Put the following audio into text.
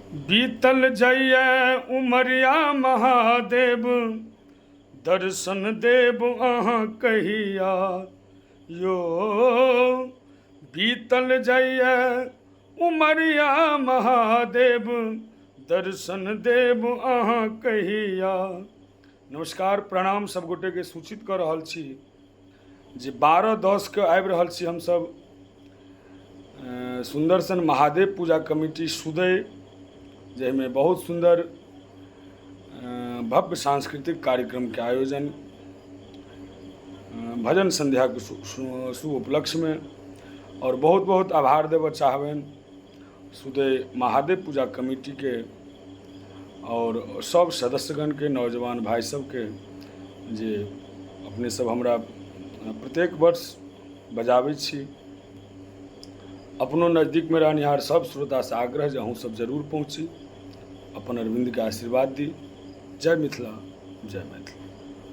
बीतल जाइए उमरिया महादेव, दर्शन देब अहाँ कहिया यो। बीतल जाइए उमरिया महादेव, दर्शन देब अहाँ कहिया। नमस्कार, प्रणाम। सब गोटेके सूचित कऽ रहल छी जे 12/10के आबि रहल छी हमसब सुन्दर सन महादेव पूजा कमिटी सुदय, जाहिमे बहुत सुन्दर भव्य सांस्कृतिक कार्यक्रमके आयोजन भजन सन्ध्याके शुभ उपलक्ष्यमे, आओर बहुत बहुत आभार देबऽ चाहबनि सुदय महादेव पूजा कमिटीके आओर सब सदस्यगणके, नौजवान भाइ सबके, जे अपने सब हमरा प्रत्येक वर्ष बजाबै छी। अपनो नजदीकमे रहनिहार सब श्रोतासँ आग्रह जे अहूँ सब जरूर पहुँची, अपन अरविन्दके आशीर्वाद दी। जय मिथिला, जय मैथिली।